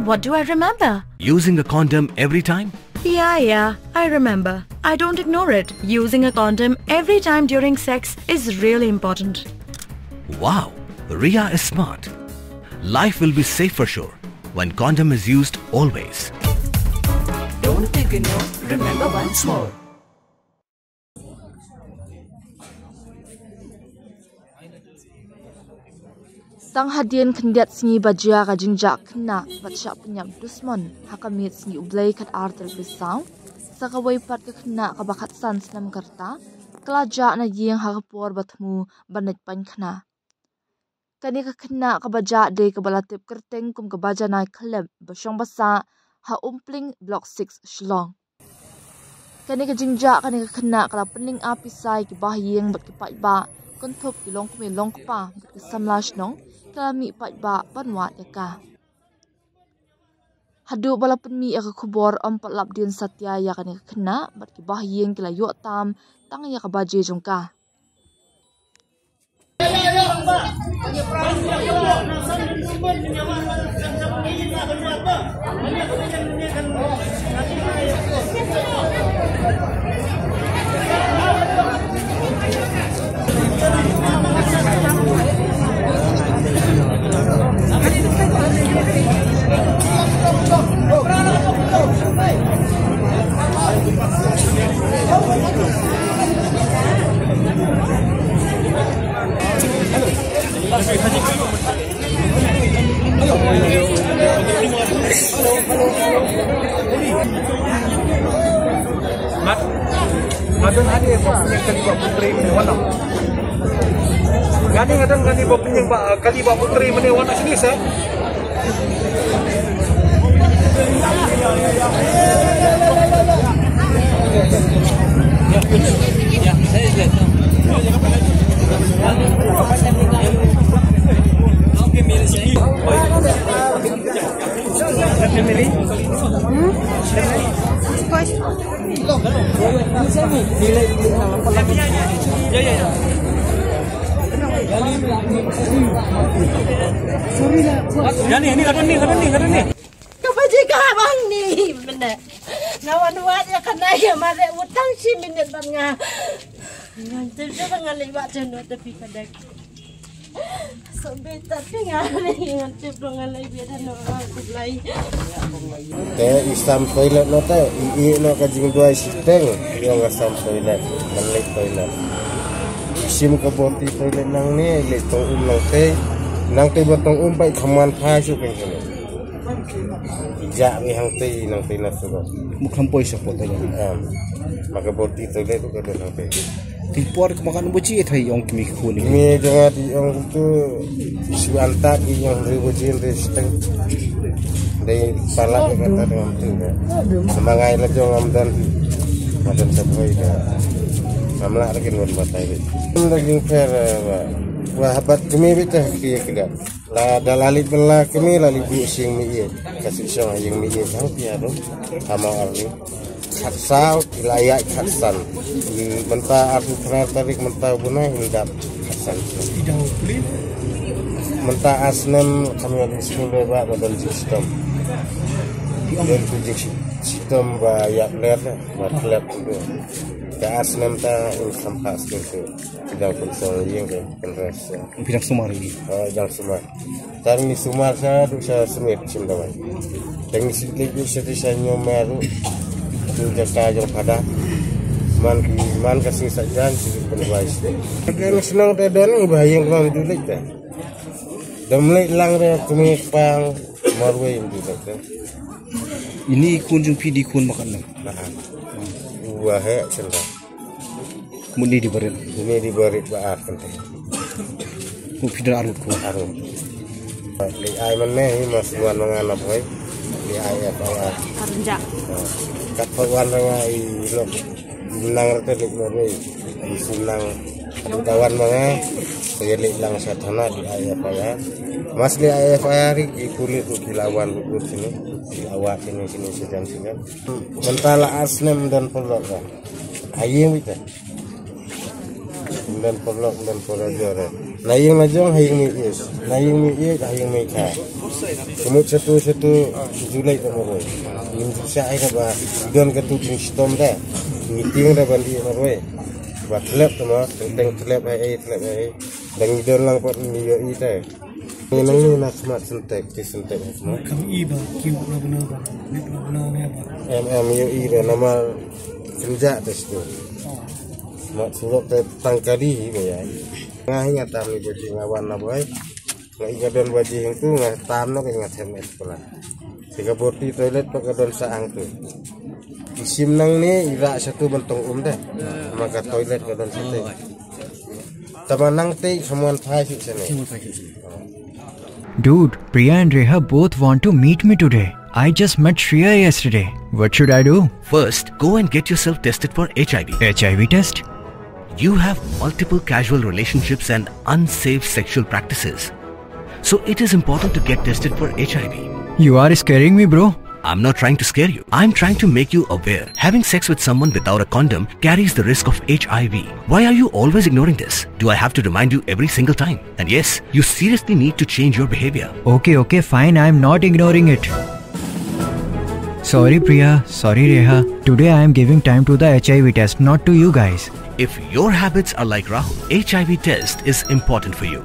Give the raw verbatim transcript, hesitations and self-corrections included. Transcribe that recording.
What do I remember? Using a condom every time? Yeah, yeah, I remember. I don't ignore it. Using a condom every time during sex is really important. Wow, Ria is smart. Life will be safe for sure when condom is used always. Don't ignore, remember once more. Tang hadien khyndiat sngi ba jia ka jingjah khynnah bad shah pynïap dusmon ha ka miet sngi U Blei khatar tarik Risaw, sa kawei pat ka khynnah kaba khatsan snem ka rta ka la jah na ïing ha ka por ba thmu ban leit paikhana. Kane ka khynnah kaba jah dei kaba la tip kyrteng kum ka Bajanai Khlem ba shong ba sah ha Umpling Block six Shillong. Kane ka jingjah kane ka khynnah ka la pynlyngngoh pisa ïa ki bahaïing bad ki paidbah, kynthup ki longkmie longkpa bad ki samla shnong ki la mih paidbah ban wad ïa ka. Haduh ba la pynmih ïa ka khubor ym pat lap dien satia ïa kane ka khynnah bad ki bahaïing ki la ïoh tam tang ïa ka baje jong ka. Ngadon hani ba pynïeng kali ba putri mane wana. Ngani ngadon ngani ba pynïeng ba kali ba putri mane wana sini sa. Yang ni, ni, ni, ni, ni. Ka baji ka bang ni, benda. Ngawan wat ya kana ya mare utang si minit bang nga. Ngan terus bang ngalai wat jeno tapi kadang. Te i sam toilet no te i i no ka jingduwai shiteng ïong ka sam toilet, ban leit toilet. Sim ka boti toilet nangne, leit tong um nangtei, nangtei ba tong um ba i khaman pha shu keng keng. Ija mi hangtei nangtei na sulo. Muklam poi sa pota ya. Ma ka boti toilet tu ka don hangtei. Ti por ka makan buci e thai ong kimi khuni. Mi jong ati ong tu si antat i ong ri buci ri siteng. Dei pala ka kata dengan tu ya. Semangai la jong amdan. Madan saboi ka. Mamla lagi nuan batai. Lagi fair wa habat kimi bita ki kida. La da la leit bela kmie la leit buh sing mi ïeit. Ka shisha ïing mi ïeit hang pia ru. Hama arni. Khatsaw ila ïa khatsan. Mynta arphew phra tarik mynta buna in dap khatsan. Mynta asnem kami ada skul ba ba don system. Don tu jing system ba ïa ler ba klep tu. Ka asnem ta in sampa skul tu. Kidang pun song ïing ke. Pynrasa. Pidang sumar ïa. Oh, pidang sumar. Tang ni sumar sa du sa sumit sim dawai. Tang ni sumit du sa di sa nyom maru. Tu jaka jong pada. Man ki man ka sing sa jan si pun wai. Kan senang te don ni bahayang kan du lek te. Dam lek lang de kumi pang marwei du lek te. Ini kun jong pidi kun makan. Nah. Wahai sendang. Muni di barit. Muni di barit ba ar kante. Mu pidar arut ko. Arut. Li ai man ne hi mas wan manga na boy. Li ai ya pa. Arunja. Kat pa wan ranga i lok. Nang rete lik mo ni. Sunang. Kawan manga. Saya lik lang sa thana di ai ya pa ya. Mas li ai ya pa ya ri ki kulit tu kilawan bukur sini. Kilawan sini sini sejan sini. Mentala asnem dan pelok. Aïe mi te. Dan paralok, dan parajor. Na ïing na jong ha ïing mei ïeit, na ïing mei ïeit ha ïing mei kha. Kumut shatu shatu, ju leit da marwei. Ngim ju shah ïa kaba don katu jingshitom da. Ngi tieng da ban ïeit marwei. Ba tlep tama, teng tlep ai ai, tlep ai ai. Da ngi don lang pat ngi ïohi te. Ngi nang ni na smat sentek, ti sentek smat. Kam i ba, ki ba na ba, ni ba na ne ba. Em em ïohi da namar kynjah te stu. Smat surok te tang kali hi ba ya. Nga hi nga tam ni ba ji nga wan na bai. Nga i nga don ba ji hingtu nga tam no ka nga them es pula. Tiga borti toilet pa ka don sa ang tu. Isim nang ni ira satu bentong um deh. Maka toilet ka don satu. Tama nang te someone phai sik sene. Dude, Priya and Reha both want to meet me today. I just met Shreya yesterday. What should I do? First, go and get yourself tested for H I V. H I V test? You have multiple casual relationships and unsafe sexual practices. So it is important to get tested for H I V. You are scaring me, bro. I'm not trying to scare you. I'm trying to make you aware. Having sex with someone without a condom carries the risk of H I V. Why are you always ignoring this? Do I have to remind you every single time? And yes, you seriously need to change your behavior. Okay, okay, fine. I'm not ignoring it. Sorry, Priya. Sorry, Reha. Today I am giving time to the H I V test, not to you guys. If your habits are like Rahul, H I V test is important for you.